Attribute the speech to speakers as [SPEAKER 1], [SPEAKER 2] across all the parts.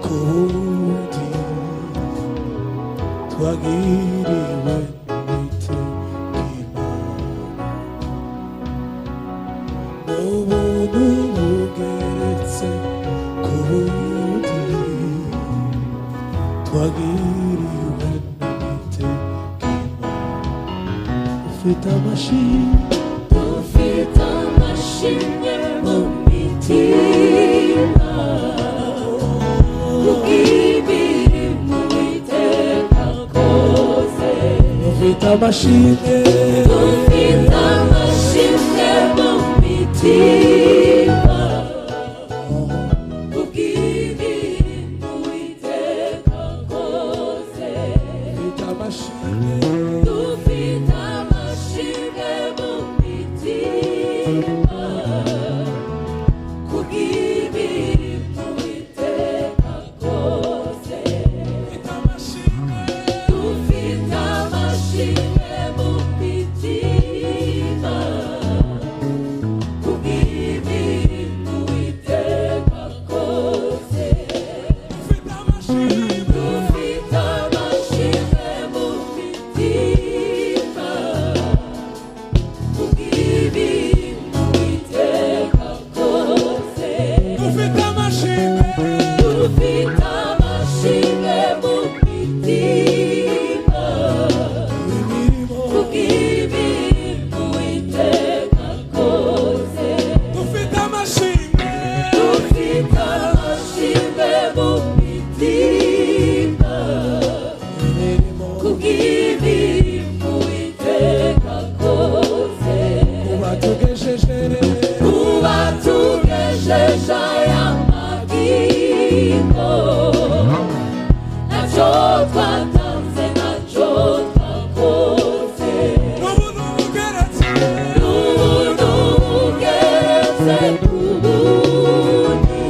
[SPEAKER 1] ku bundi twagiriwe n'Uwiteka Imana n'ubuntu bugeretse ku bundi twagiriwe n'Uwiteka Imana ufite amashimwe
[SPEAKER 2] Dufite amashimwe mu mitima kubw'imirimo Uwiteka akoze.
[SPEAKER 1] Ufite amashimwe
[SPEAKER 2] Dufite amashimwe mu mitima kubw'imirimo Uwiteka akoze.
[SPEAKER 1] Ufite amashimwe
[SPEAKER 2] Dufite amashimwe mu mitima kubw'imirimo Uwiteka akoze.
[SPEAKER 1] Ufite amashimwe
[SPEAKER 2] Dufite amashimwe mu mitima kubw'imirimo Uwiteka akoze.
[SPEAKER 1] Ufite amashimwe
[SPEAKER 2] Dufite amashimwe mu mitima kubw'imirimo Uwiteka akoze.
[SPEAKER 1] Ufite amashimwe
[SPEAKER 2] Dufite amashimwe mu mitima
[SPEAKER 1] imirimo
[SPEAKER 2] kubw'imirimo Uwiteka akoze.
[SPEAKER 1] Dufite amashimwe
[SPEAKER 2] Dufite amashimwe mu mitima
[SPEAKER 1] imirimo
[SPEAKER 2] kubw'imirimo Uwiteka akoze.
[SPEAKER 1] Kuba tugejeje
[SPEAKER 2] Kuba tugejeje aya magingo ntacyo twatanze ntacyo twakoze
[SPEAKER 1] n'ubuntu bugeretse
[SPEAKER 2] n'ubuntu bugeretse ku bundi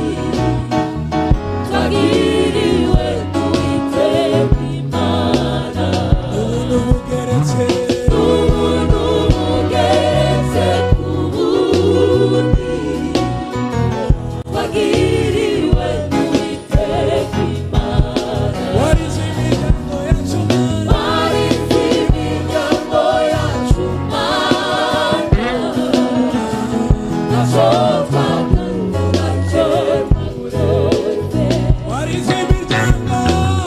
[SPEAKER 2] twagiriwe n'Uwiteka Imana
[SPEAKER 1] n'ubuntu bugeretse
[SPEAKER 2] n'ubuntu bugeretse ku bundi twagiriwe n'Uwiteka Imana.
[SPEAKER 1] Warize imiryango yacu Mana
[SPEAKER 2] Warinze imiryango yacu Mana ntacyo twatanze ntacyo twakoze.
[SPEAKER 1] Warize imiryango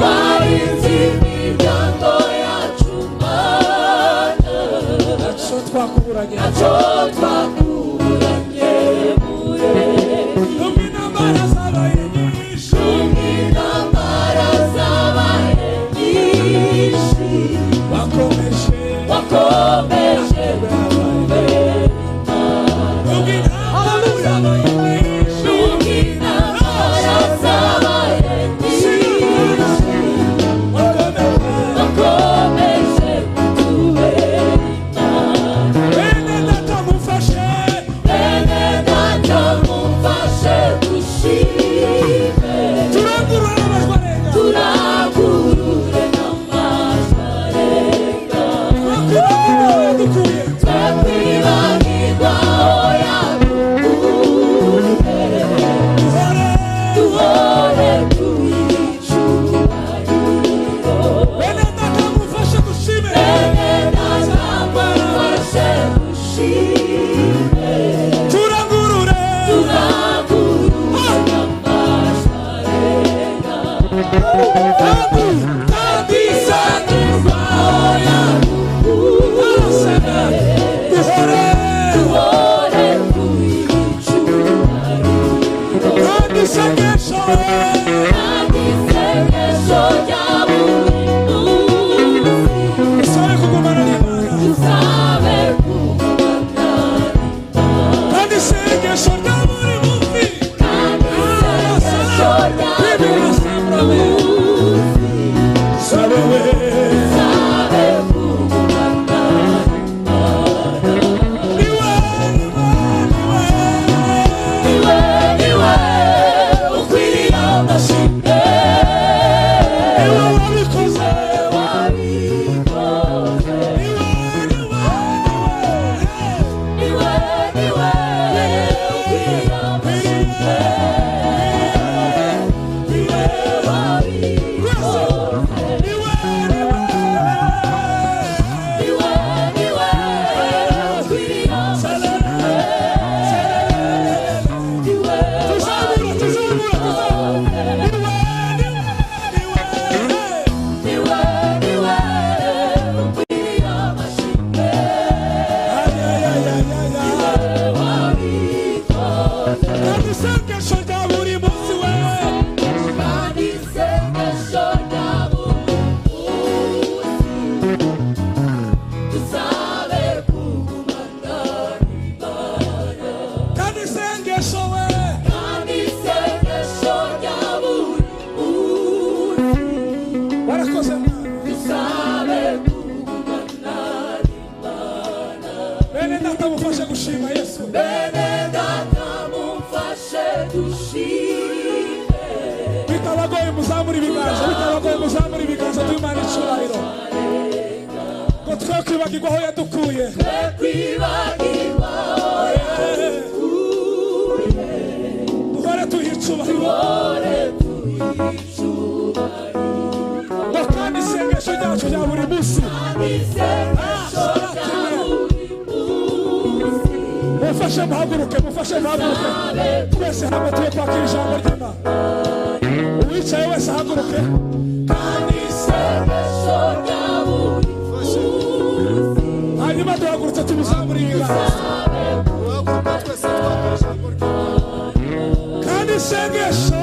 [SPEAKER 2] Warinze imiryango yacu Mana
[SPEAKER 1] ntacyo twakuburanye
[SPEAKER 2] ntacyo twakuranye muremyi.
[SPEAKER 1] Nubwo intambara zabaye nyinshi
[SPEAKER 2] Intambara zabaye nyinshi
[SPEAKER 1] bakomeje
[SPEAKER 2] wakomeje kutubera Imana.
[SPEAKER 1] Nubwo intambara zabaye nyinshi
[SPEAKER 2] Nubwo intambara zabaye nyinshi
[SPEAKER 1] bakomeje
[SPEAKER 2] wakomeje kutubera Imana.
[SPEAKER 1] Bene data mufashe
[SPEAKER 2] Bene data mumfashe dushime
[SPEAKER 1] turangurure n'amajwi arenga
[SPEAKER 2] turangurure n'amajwi arenga
[SPEAKER 1] twakwibagirwa aho yadukuye
[SPEAKER 2] twe kwibagirwa aho yadukuye
[SPEAKER 1] duhore
[SPEAKER 2] duhore tuyicyubahiro.
[SPEAKER 1] Bene data mufashe dushime
[SPEAKER 2] Bene data mumfashe dushime
[SPEAKER 1] turangurure
[SPEAKER 2] turangurure n'amajwi arenga
[SPEAKER 1] kandi kandi
[SPEAKER 2] Isangirwa aho yadukuye
[SPEAKER 1] duhore
[SPEAKER 2] duhore tuyicyubahiro.
[SPEAKER 1] Kandi isengesho
[SPEAKER 2] Kandi isengesho rya buri munsi
[SPEAKER 1] dusabe kugumana n'Imana
[SPEAKER 2] dusabe kugumana n'Imana.
[SPEAKER 1] Kandi isengesho rya buri munsi
[SPEAKER 2] Kandi isengesho rya buri munsi
[SPEAKER 1] dusabe we
[SPEAKER 2] dusabe kugumana n'Imana.
[SPEAKER 1] Niwe niwe niwe
[SPEAKER 2] Niwe niwe ukwiriye amashimwe
[SPEAKER 1] niwe wabikoze
[SPEAKER 2] wabikoze.
[SPEAKER 1] Niwe niwe niwe
[SPEAKER 2] Niwe niwe ukwiriye amashimwe.
[SPEAKER 1] muzamure ibiganza, bitabagoye muzamure ibiganza by'Imana icyubahiro, ngo twe kwibagirwa aho yadukuye.
[SPEAKER 2] Kwibagirwa
[SPEAKER 1] Duhore tuha icyubahiro.
[SPEAKER 2] Ore tuyicyubahiro.
[SPEAKER 1] Ngo kandi isengesho ryacu rya buri munsi.
[SPEAKER 2] Isengesho rya buri munsi.
[SPEAKER 1] Mufashe muhaguruke, mufashe muhaguruke, twese hamwe tuye kwakira ijambo ry'Imana. Uwicaye wese ahaguruke.
[SPEAKER 2] Kandi isengesho rya buri munsi.
[SPEAKER 1] Hanyuma duhagurutse tumuzamure ibiganza.
[SPEAKER 3] Duhaguruka twese twakira ijambo ry'Imana.
[SPEAKER 1] Kandi isengesho.